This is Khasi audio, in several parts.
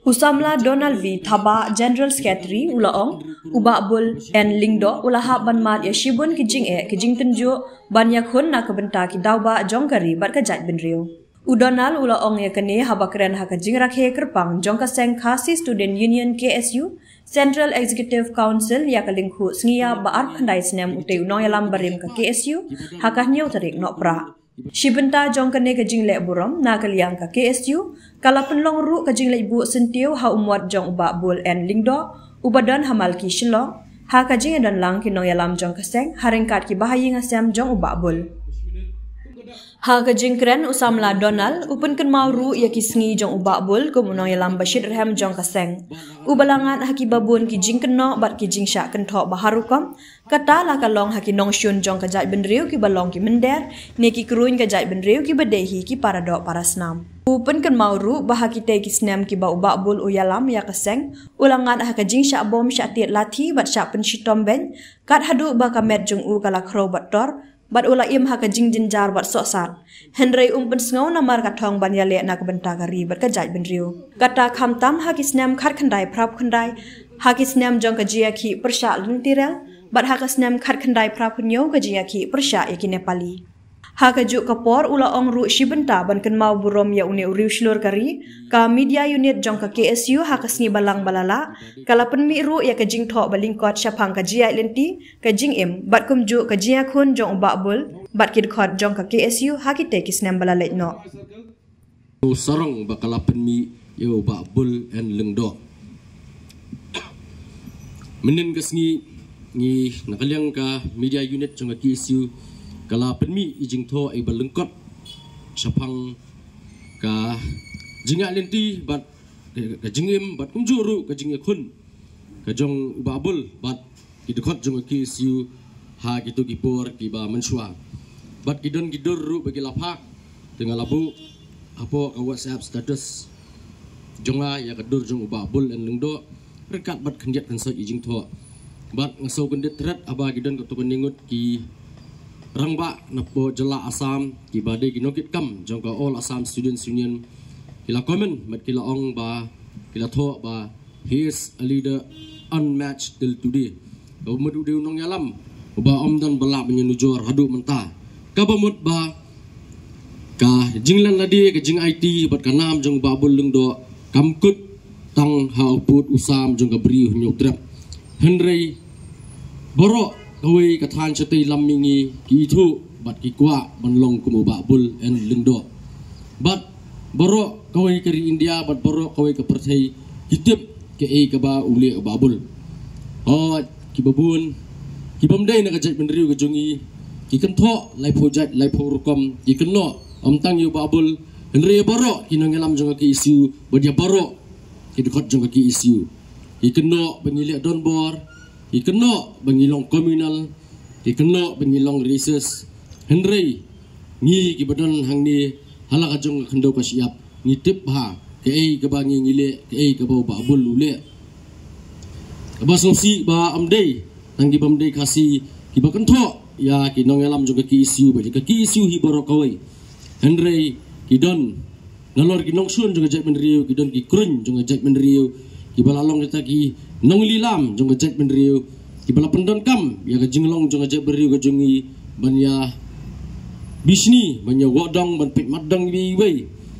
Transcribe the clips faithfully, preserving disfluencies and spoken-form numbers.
U samla Donald V Thabah, General Secretary, u la ong, u Bah Bull N Lyngdoh u la hap ban mad ïa shibun ki jingeh ki jingtynjuh ban ïakhun na ka bynta ki daw bah jong ka ri bad ka jaitbynriew. U Donald u la ong ïa kane haba kren ha ka jingrakhe kyrpang jong ka seng Khasi Student Union, K S U, Central Executive Council ïa ka lyngkhuh sngi ïap ba arphew khyndai snem utei u nongïalam barim ka K S U ha ka hynñiew tarik Nohprah. Shi bynta jong kane ka jingleh burom na ka liang ka K S U, ka la pynlong ruh ka jingleh buh syntiew ha u mot jong u Bah Bull N Lyngdoh, uba don ha Malki Shillong, ha ka jingïadon lang ki nongïalam jong ka seng ha ryngkat ki bahaïing hasem jong u Bah Bull. Ha ka jingkren, u samla Donald u pynkynmaw ruh ïa ki sngi jong u Bah Bull kum u nongïalam ba shitrhem jong ka seng, uba la ngat ha kiba bun ki jingkynnoh bad ki jingshah kynthoh ba har rukom, kata la ka long ha ki nongshun jong ka jaitbynriew kiba long ki mynder, ne ki kruiñ ka jaitbynriew kiba dei hi ki paradoh parasnam. U pynkynmaw ruh ba ha kitei ki snem kiba u Bah Bull u ïalam ïa ka seng, u la ngat ha ka jingshah bom shah tied lathi bad shah pynshitom beiñ, kat haduh ba ka met jong u ka la khrew bad tor, bad u la im ha ka jingjynjar bad sohsat. Hynrei um pynsngew namar ka thong ban ïaleh na ka bynta ka ri bad ka jaitbynriew. Kata khamtam ha ki snem khatkhyndai phraphew khyndai, ha ki snem jong ka jingïakhih pyrshah lynti rel, bad ha ka snem khatkhyndai phraphew hynñiew ka jingïakhih pyrshah ïa ki Nepali. Ha kajuh ka por u la ong ruh shi bynta ban kynmaw burom ïa une u riewshlur ka ri, ka media unit jong ka K S U ha ka sngi Balang ba la lah, ka la pynmih ruh ïa ka jingthoh ba lyngkot shaphang ka jingïaid lynti, ka jingim, bad kumjuh ka jingïakhun jong u Bah Bull bad ki dkhot jong ka K S U ha kitei ki snem ba la leit noh. U sarong ba ka la pynmih ïa u Bah Bull N Lyngdoh. Mynnin ka sngi ngi na ka liang ka media unit jong ka K S U ka la pynmih i jingthoh i ba lyngkot shaphang ka jingïaid lynti bad ka jingim bad kumjuh ruh ka jingïakhun ka jong u Bah Bull bad ki dkhot jong ka K S U ha kito ki por kiba mynshuwa. Bad ki don ki dur ruh ba ki la phah, te nga la buh hapoh ka WhatsApp status jong nga ïa ka dur jong u Bah Bull N Lyngdoh ryngkat bad khyndiat khynsoit i jingthoh. Bad nga sngewkyndit tret haba ki don kato kane ngut ki rangbah napoh jylla Assam kiba dei ki nongkitkam jong ka All Assam Students Union ki la comment bad ki la ong ba ki la thoh ba he is a leader unmatched till today. Kaba mut u dei u nongïalam uba ym don ba lah ban ïanujor haduh mynta. Kaba mut ba ka jinglen lade, ka jingaiti bad ka nam jong u Bah Bull Lyngdoh kam kut tang ha u pud u sam jong ka Bri u Hynñiewtrep. Hynrei baroh kawei ka thaiñ shatei lam mihngi ki ithuh bad ki kwah ban long kum u Bah Bull N Lyngdoh. Bad baroh kawei ka ri India bad baroh kawei ka pyrthei ki tip kaei kaba u leh u Bah Bull. Hooid, kiba bun, ki bym dei na ka jaitbynriew ka jong ngi, ki kynthoh laiphew jait laiphew rukom, ki kynnoh ym tang ïa u Bah Bull, hynrei ïa baroh ki nongïalam jong ka K S U bad ïa baroh ki dkhot jong ka K S U. Ki kynnoh ba ngi leh donbor, ki kynnoh ba ngi long communal, ki kynnoh ba ngi long racist. Hynrei ngi kiba don hangne ha la ka jong ka khyndew ka shyiap, ngi tip bha kaei kaba ngi ngi leh, kaei kaba u Bah Bull u leh. Kaba sngewsih ba ym dei tang ki bym dei Khasi kiba kynthoh ïa ki nongïalam jong ka K S U bad ïa ka K S U hi baroh kawei. Hynrei ki don nalor ki nongshun jong ka jaitbynriew, ki don ki kruiñ jong ka jaitbynriew, kiba la long kita ki nonglilam jong ka jaitbynriew, kiba la pyndonkam ïa ka jinglong jong ka jaitbynriew ka jong ngi ban ïa bishni, ban ïa wad dong, ban peit mat dong iwei iwei.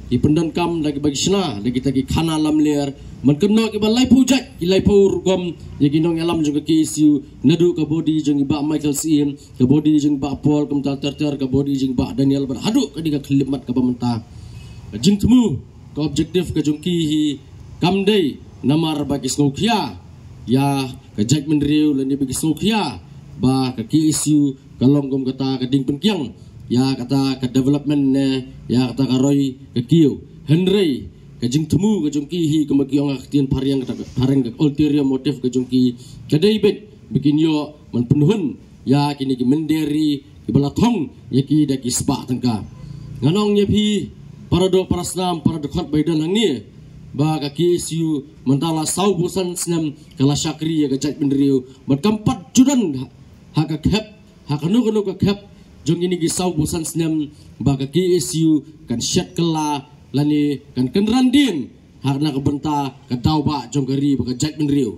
Ki pyndonkam da kiba ki shna da kita ki khana lamler ban kynnoh kiba laiphew jait ki laiphew rukom ïa ki nongïalam jong ka K S U, naduh ka body jong i Bah Michael Syiem, ka body jong i Bah Paul, kumta ter ter ka body jong i Bah Daniel bad haduh ka dei ka khyllipmat kaba mynta. Ka jingthmu, ka objective ka jong ki hi kam dei namar ba ki sngewkhia ïa ka jaitbynriew lane ba ki sngewkhia ba ka K S U ka long kum kata ka diengpyngkiang ïa kata ka development ne ïa kata ka roi ka kiew. Hynrei ka jingthmu ka jong ki hi, kumba ki ong ha ka ktien phareng, kata ka phareng, ka ulterior motive ka jong ki ka dei beit ba kin ïoh ban pynhun ïa kine ki mynder ri kiba la thong ïa ki da ki spah tyngka. Ngan ong ïa phi, para doh para snam, para dkhot ba ïadon hangne, ba ka K S U mynta la saw phew san snem ka la shakri ïa ka jaitbynriew bad kam pat ju don ha ka khep, ha kano kano ka khep jong kine ki saw phew san snem ba ka K S U kan shet kylla lane kan kynran dien ha kane ka bynta ka daw ba jong ka ri bad ka jaitbynriew.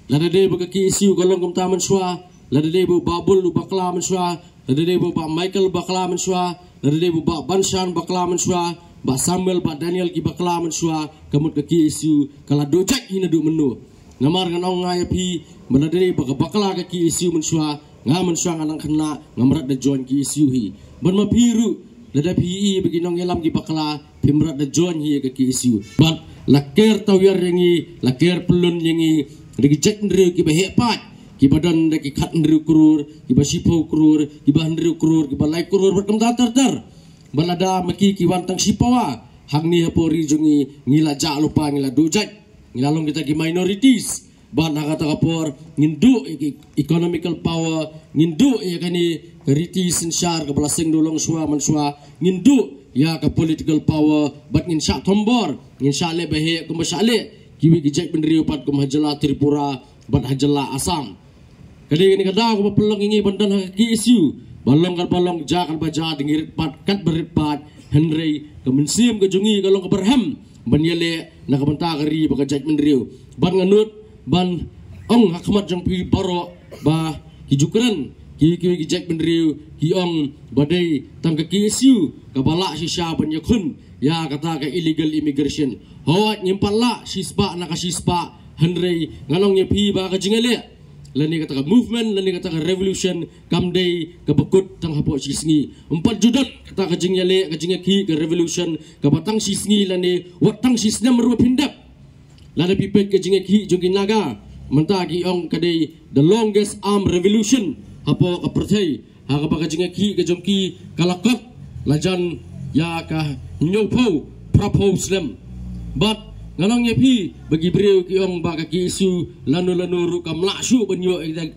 Lada dei ba ka K S U ka long kumta mynshuwa, lada dei ba u Bah Bull u bakla mynshuwa, lada dei ba u Bah Michael u bakla mynshuwa, lada dei ba u Bah Banshan u bakla mynshuwa, Bah Samuel, Bah Daniel ki bakla mynshuwa, ka mut ka K S U ka la duh jait hi naduh mynno. Namar ngan ong nga ïa phi, ba lada dei ba ka bakla ka K S U mynshuwa, nga mynshuwa nga nang khynnah, ngam rat da join K S U hi. Bad ma phi ruh, lada phi ïohi ba ki nongïalam ki bakla, phim rat da join hi ka K S U. Bad la ker tawiar ïa ngi, la ker pyllun ïa ngi da ki jaitbynriew kiba heh paid, kiba don da ki khathynriew klur, kiba shiphew klur, kiba hynriew klur, kiba lai klur, bad kumta ter ter. Bad lada ma ki ki wan tang shipawa hangne hapoh ri jong ngi, ngi la jah lypa, ngi la duh jait, ngi la long kita ki minorities. Bad ha kata ka por ngin duh ïa ka economical power, ngin duh ïa kane ka riti synshar kaba la seng duh longshuwa manshuwa, ngin duh ïa ka political power, bad ngin shah thombor, ngin shah leh baheh kumba shah leh kiwei ki jaitbynriew pat kum ha jylla Tripura bad ha jylla Assam. Ka dei kane ka daw kaba pynlong ïa ngi ban don ha ka K S U, ba long katba long, ja katba ja, da ngi rit pat katba rit pat, hynrei ka mynsiem ka jong ngi ka long kaba rhem ban ïaleh na ka bynta ka ri bad ka jaitbynriew. Bad nga nud ban ong ha khmat jong phi baroh ba ki ju kren ki, ki, ki jaitbynriew ki ong ba dei tang ka K S U kaba lah shisha ban ïakhun ïa kata ka illegal immigration. Hooid, ngim pat lah shispah na ka shispah, hynrei ngan ong ïa phi ba ka jingïaleh lane kata ka movement lane kata ka revolution kam dei kaba kut tang hapoh shi sngi. Ym pat ju don kata ka jingïaleh, ka jingïakhih, ka revolution kaba tang shi sngi lane wat tang shi snem ruh phin dep. Lada phi peit ka jingïakhih jong ki Naga, mynta ki ong ka dei the longest armed revolution hapoh ka pyrthei, ha kaba ka jingïakhih ka jong ki ka la kot la jan ïa ka hynñiewphew phraphew snem. Bad ngan ong ïa phi ba ki briew ki ong ba ka K S U lano lano ruh kam lah shuh ban ïoh ïa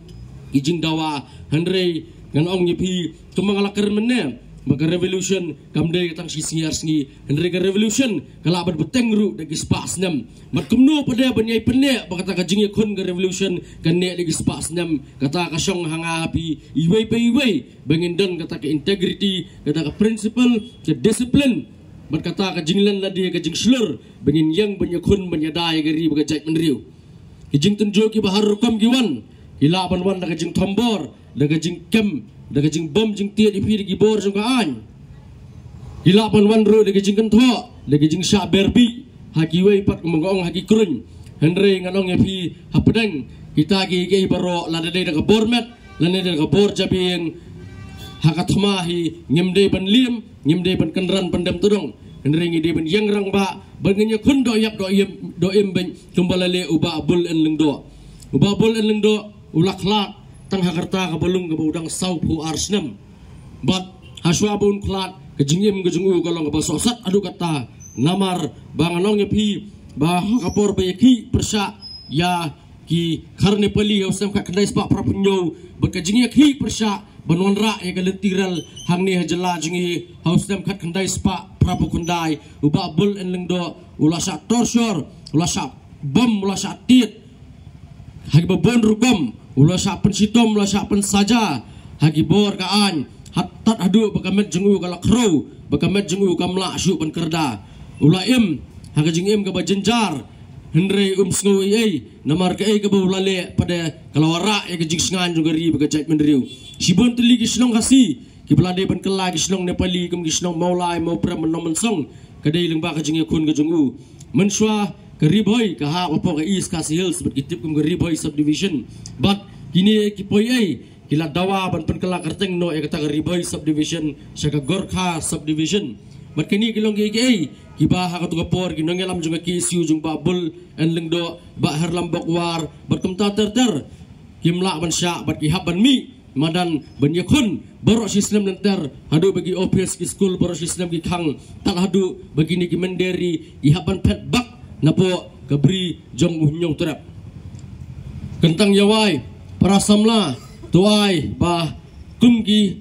ki jingdawa, hynrei ngan ong ïa phi kumba nga la kren mynne ba ka revolution kam dei tang shi sngi ar sngi, hynrei ka revolution ka lah ban bteng ruh da ki spah snem. Bad kumno pat de ban ïai pynneh ba kata ka jingïakhun ka revolution kan neh da ki spah snem? Kata ka shong ha nga ha phi iwei pa iwei ba ngin don kata ka integrity, kata ka principle, ka discipline, bad kata ka jinglen lade, ka jingshlur, ba ngin ïeng ban ïakhun ban ïada ïa ka ri bad ka jaitbynriew. Ki jingtynjuh kiba har rukom ki wan, ki lah ban wan da ka jingthombor, da ka jingkem, da ka jingbym jingtied ïa phi da ki bor jong ka aiñ. Ki lah ban wan ruh da ka jingkynthoh, da ka jingshah berbih ha kiwei pat, kumba nga ong, ha ki kruiñ. Hynrei ngan ong ïa phi hapdeng kita kiei kiei baroh, lada dei da ka bor met lane da ka bor jabieng, ha ka thma hi ngim dei ban liem, ngim dei ban kynran pyndem tdong, hynrei ngi dei ban ïeng rangbah bad ngin ïakhun doh ïap doh im, doh im beiñ kumba la leh u Bah Bull N Lyngdoh. U Bah Bull N Lyngdoh u la khlad tang ha ka rta kaba lung kaba u dang sawphew ar snem. Bad hashwa ba un khlad, ka jingim ka jong u ka long kaba sohsat haduh katta. Namar ba ngan ong ïa phi ba ha ka por ba ïakhih pyrshah ïa ki khar Nepali ha u snem khatkhyndai spah phraphew hynñiew, bad ka jingïakhih pyrshah ban wanrah ïa ka lynti rel hangne ha jylla jong ngi ha u snem khatkhyndai spah phraphew khyndai, u Bah Bull N Lyngdoh u la shah torture, u la shah bom, u la shah tied ha kiba bun rukom, u la shah pynshitom, u la shah pynsaja ha ki bor ka aiñ, haduh, tad haduh ba ka met jong u ka la khrew, ba ka met jong u kam lah shuh ban kyrda. U la im ha ka jingim kaba jynjar, hynrei um sngew ei ei, namar kaei kaba u la leh pat de ka la wanrah ïa ka jingshngaiñ jong ka ri bad ka jaitbynriew. Shibun tylli ki shnong Khasi kiba la dei ban kylla ki shnong Nepali kum ki shnong Mawlai, Mawprem, Nongmynsong, ka dei lyngba ka jingïakhun ka jong u. Mynshuwa ka Ri Bhoi ka hap hapoh ka East Khasi Hills bad ki tip kum ka Ri Bhoi Subdivision. Bad kine ki poi ei ki la dawa ban pynkylla kyrteng noh ïa kata ka Ri Bhoi Subdivision sha ka Gorkha Subdivision. Bad kine ki long kiei kiei kiba ha katu ka por ki nongïalam jong ka K S U jong Bah Bull N Lyngdoh, Bah Harlam Bok War, bad kumta ter ter, kim lah ban shah bad ki hap ban mih madan ban ïakhun baroh shi snem lynter, haduh ba ki ophis, ki skul baroh shi snem ki khang, tad haduh ba kine ki mynder ri ki hap ban phet bak napoh ka bri jong u Hynñiewtrep. Kyntang ïa wai para samla, to ai ba kum ki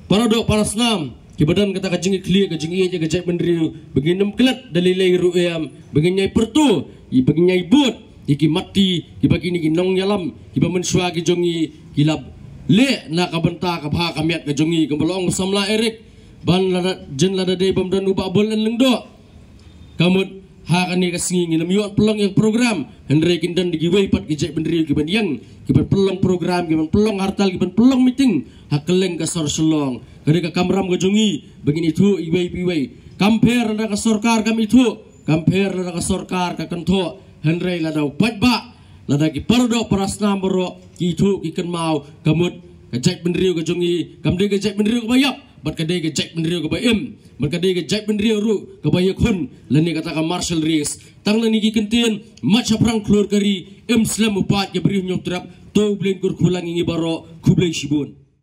para doh para snam kiba don kata ka jingïakhun ka jingïeit ïa ka jaitbynriew, ba ngin ym klet da lei lei ruh em, ba ngin ïai pyrto, ba ngin ïai bud ïa ki matti kiba kine ki nongïalam kiba mynshuwa ki jong ngi ki la leh na ka bynta ka bha ka miat ka jong ngi, kumba la ong u samla Eric. Ban lada, jin lada dei bym don u Bah Bull N Lyngdoh, ka mut Ha kane ka sngi ngin ym ïoh pynlong ïa ka program, hynrei kin don da kiwei pat ki jaitbynriew kiban ïeng, kiban pynlong program, kiban pynlong hartal, kiban pynlong meeting ha kylleng ka sor Shillong. Ka dei ka kamram ka jong ngi ba ngin ithuh iwei pa iwei. Kam pher lada ka sorkar kam ithuh, kam pher lada ka sorkar ka kynthoh, hynrei lada u paidbah, lada ki paradoh parasnam baroh ki ithuh ki kynmaw, ka mut ka jaitbynriew ka jong ngi kam dei ka jaitbynriew kaba ïap, bad ka dei ka jaitbynriew kaba im, bad ka dei ka jaitbynriew ruh kaba ïakhun lane kata ka martial race. Tang lane ki kyntien, mat shaphrang khlur ka ri, im slem u paid ka Bri Hynñiewtrep. To U Blei un kyrkhu lang ïa ngi baroh. Khublei shibun.